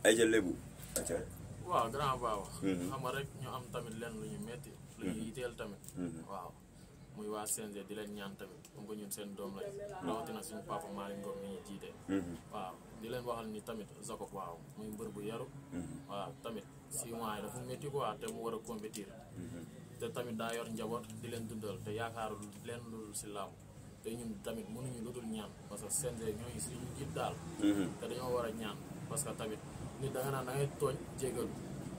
ay jël lébu. waaw grand baaw. xam nga rek ñu am tamit lenn lu ñu metti lu ñu yiteel tamit. waaw muy waa CNG di leen ñaan tamit comme que ñun seen doom lañ. rawatina suñu papa Malick Ngom mi ñu jiite. waaw di leen waxal ni tamit Jacob waaw muy mbër bu yaru. waaw tamit 6 mois yi dafa métti quoi te mu war a compétir. te tamit daa yor njaboot di leen dundal te yaakaarul leen lu dul si làmb te ñun tamit mënuñu lu dul ñaan parce que CNG ñooy suñu jiit daal. te dañoo war a ñaan parce que tamit nit da nga naan da ngay tooñ jégalu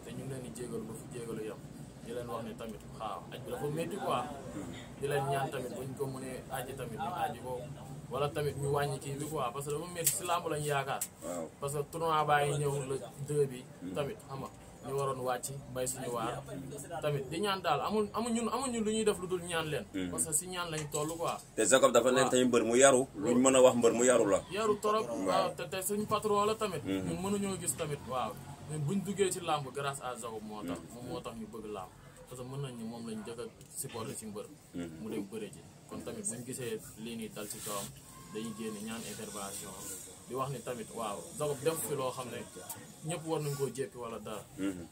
te ñu ngi leen di jégalu ba fu jégalu yem di leen wax ni tamit waaw aj bi dafa métti quoi. di leen ñaan tamit buñ ko mënee aji tamit ñu aji ko wala tamit ñu wàññi kii bi quoi parce que dafa métti si làmb lañu yaakaar. parce que tournoi baa ngi ñëw le 2 bi tamit xam nga ñu waroon wàcc bay suñu waar tamit di ñaan daal amuñu lu ñuy def lu dul ñaan leen. parce que si ñaan lañ toll quoi. te Jacob dafa nekk tamit mbër mu yaru luñ mën a wax mbër mu yaru la. yaru torop waaw te suñu patron la tamit. ñun mënuñoo gis tamit waaw ñun buñ duggee ci làmb grâce à Jacob moo tax moom moo tax ñu bëgg làmb parce que mën nañ ni moom lañ jëkk a supporté ci mbër. mu dem bëre ji kon tamit buñ gisee lii nii dal ci kawam dañuy génn ñaan intervention di wax ni tamit waaw Jacob def fi loo xam ne ñëpp war nañ koo jéppi wala dara.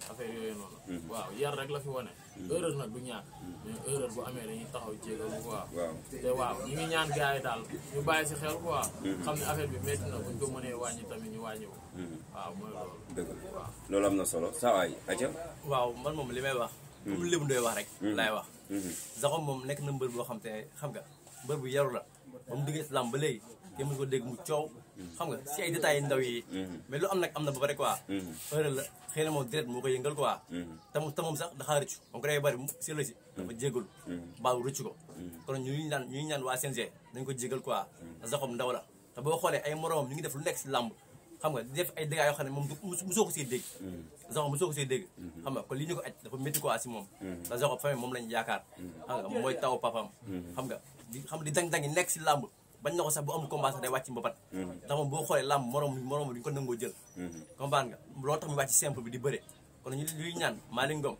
affaire yooyu noonu. waaw yar rek la fi wane. erreur nag du ñàkk. mais erreur bu amee dañuy taxaw jégalu quoi. te waaw ñu ngi ñaan gars yi daal ñu bàyyi si xel quoi. xam ne affaire bi métti na buñ ko mënee wàññi tamit ñu wàññi ko. waaw mooy loolu. dëgg la waaw loolu am na solo saa waay aja. waaw man moom li may wax. comme lébu ndoy wax rek. laay wax. Jacob moom nekk na mbër boo xam te xam nga mbër bu yaru la ba mu duggee islam ba léegi kenn mën ko dégg mu coow. xam nga si ay détails ndaw yi. mais lu am nag am na ba pare quoi. heure la xëy na moom direct moo ko yëngal quoi. te moom sax daxaa rëccu moom ko day bëri si la si dafa jégalu baalu rëccu ko kon ñu ñaan waa CNG dañ ko jégal quoi Jacob ndaw la te boo xoolee ay moromam ñu ngi def lu nekk si làmb xam nga di def ay dégâts yoo xam ne moom mosoo ko siy dégg Jacob mosoo ko siy dégg xam nga kon li ñu ko aj dafa métti quoi si moom te Jacob famille moom lañ yaakaar xam nga mooy taw papam xam nga di dang-dangi nekk si làmb bañ na ko sax bu amul combat sax day wàcc mbapat ndax moom boo xoolee làmb morom duñ ko nangoo jël comprendre nga loolu tax mu wàcc simple bi di bëre kon ñu luy ñaan Malick Ngom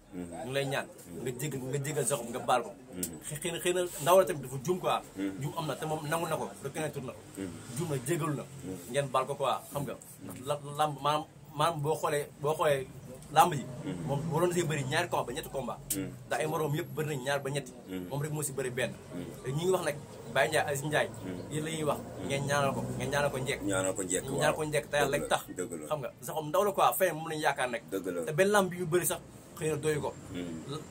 ñu lay ñaan nga jégal Jacob nga baal ko xëy na ndaw la tamit dafa juum quoi juum am na te moom nangu na ko reconnaître na ko juum na jégalu na ngeen baal ko quoi xam nga ndax làmb maanaam boo xoolee làmb ji moom waroon na see bëri ñaari combat ba ñetti combat ndax ay moroom yëpp bëri nañ ñaar ba ñetti moom rek moo si bëri benn te ñi ngi wax nag Baye Ndiaye Aziz Ndiaye yéen la ñuy wax ngeen ñaanal ko njekk ñaanal ko njekk te yàlla lañ tax xam nga Jacob ndaw la quoi fay moom lañu yaakaar nag te benn làmb bi yu bëri sax xëy na doyu ko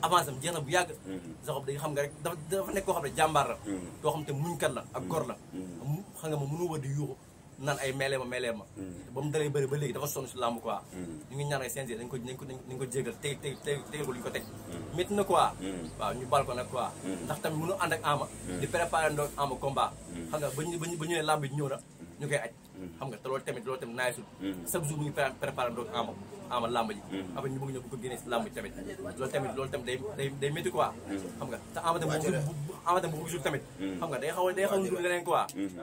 avance am jeex na bu yàgg Jacob day xam nga rek dafa nekk koo xam ne jàmbaar la koo xam te muñkat la ak gor la xam nga moom mënu wër di yuuxu naan ay meeleema ba mu dalee bëri ba léegi dafa sonn si làmb quoi ñu ngi ñaan ay CNG dañ ko jégal tegal ko lu ñu ko teg métti na quoi waaw ñu bal ko nag quoi ndax tamit mënu ànd ak Ama di préparé ndoog Ama combat xam nga ba ñu ne làmb ji ñëw na ñu koy aj xam nga te loolu tamit naay sul chaque jour mu ngi préparé ndoog Ama làmb ji après ñu bëgg ñëw bu ko génnee si làmb ji tamit loolu tamit day métti quoi xam nga te Ama tamit bu gisul tamit xam nga day xaw a ndur leneen quoi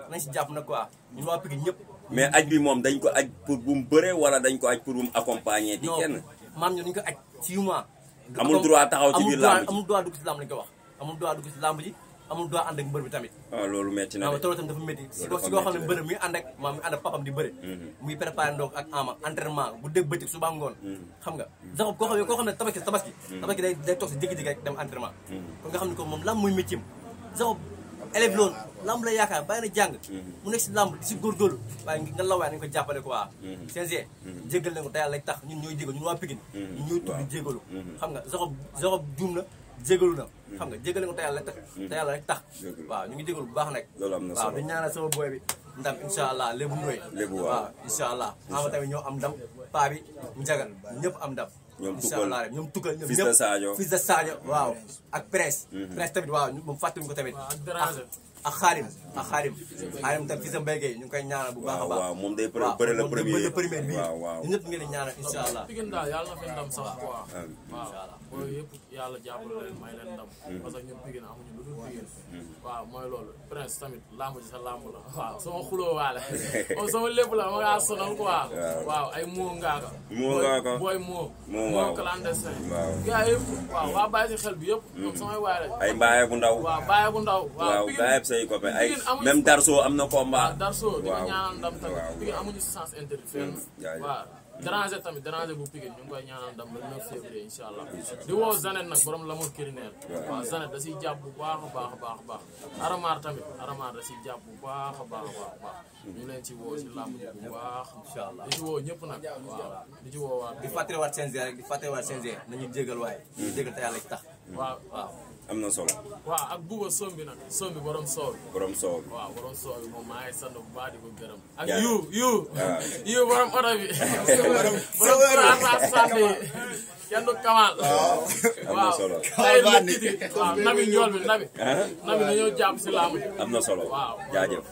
nañ si jàpp nag quoi ñun waa Pikine ñëpp mais aj bi moom dañ ko aj pour bu mu bëree wala dañ ko aj pour bu mu accompagner di kenn maam ñoo dañu ko aj 6 mois amul droit taxaw ci biir làmb ji amul droit dugg si làmb lañ ko wax amul droit dugg si làmb ji amul droit ànd ak mbër bi tamit loolu métti na waaw te loolu tamit dafa métti si koo xam ne mbër mi ànd ak maam mi ànd ak papam di bëre muy préparé ndoog ak Ama entraînement bu dégg bëccëg suba ngoon xam nga Jacob koo xam ne tabaski day toog si jékki-jékki rek dem entraînement kon nga xam ne ko moom làmb muy métier Jacob élève loolu lamb la yaakaar bàyyi na jàng mu nekk si lamb di si góorgóorlu waaye nga la waaye nañ ko jàppale quoi CNG jégal nañ ko te yàlla lay tax ñun ñooy jégal ñun waa Pikine ñun ñooy tudd jégalu xam nga Jacob juum na jégalu na xam nga jégal nañ ko te yàlla rek tax waaw ñu ngi jégalu bu baax nag waaw dañ ñaanal sama boy bi ndam incha allah lébu ndoy waaw incha allah ama tamit ñoo am ndam paa bi njagal ñëpp am ndam inshallah ñoom tukkal ñoom ñëpp fils de Sadio waaw ak Prince tamit waaw moom fàttewuñu ko tamit ak xaarim tam fils de Mbaye Gueye ñu ngi koy ñaanal bu baax a baax waaw moom day bëre le premier bi ñu ñëpp ngeen di ñaanal inshallah Pikine daal yàlla na fi ndam sax quoi waaw booy yëpp yàlla jàppale leen may leen ndam parce que ñun Pikine amuñu lu dul Pikine waaw mooy loolu Prince tamit lamb ji sa lamb la waaw sama xuloo waale moom sama lépp la ma ngaa sonal quoi waaw ay moo ngaaka booy moo clandestin gars yëpp waaw waa bàyyi si xel bi yëpp ñoom samay waay la ay mbaaye bu ndaw waaw bàyyi bu ndaw waaw gars yëpp say copain ay même Darso am na combat Darso di nga ñaanal ndam tamit Pikine amuñu sens interdit fenn waaw déranger tamit déranger bu Pikine ñu ngi koy ñaanal ndam le 9 février incha allah di woo Zanet nag borom l'amour culinaire waaw Zanet da siy jàpp bu baax a baax a baax a baax Aramar tamit Aramar da siy jàpp bu baax a baax a baax a baax ñu leen ci woo si làmb ji bu baax incha allah di ci woo ñëpp nag waaw di ci woo waa di fàttaliwaat CNG rek di fàttaliwaat CNG nañu jégal waaye ñu jégal te yàlla ci tax waaw waaw am na solo. waaw ak buuba sombi nag sombi borom soow bi borom soow bi. waaw borom soow bi moom maa ngi sant bu baax di ko gërëm ak waaw yu borom oto bi borom trasa santé kenn du kamal am na solo. tey la titi waaw nabi njool bi nabi dañoo jàpp si laamu am na solo waaw jaajëf.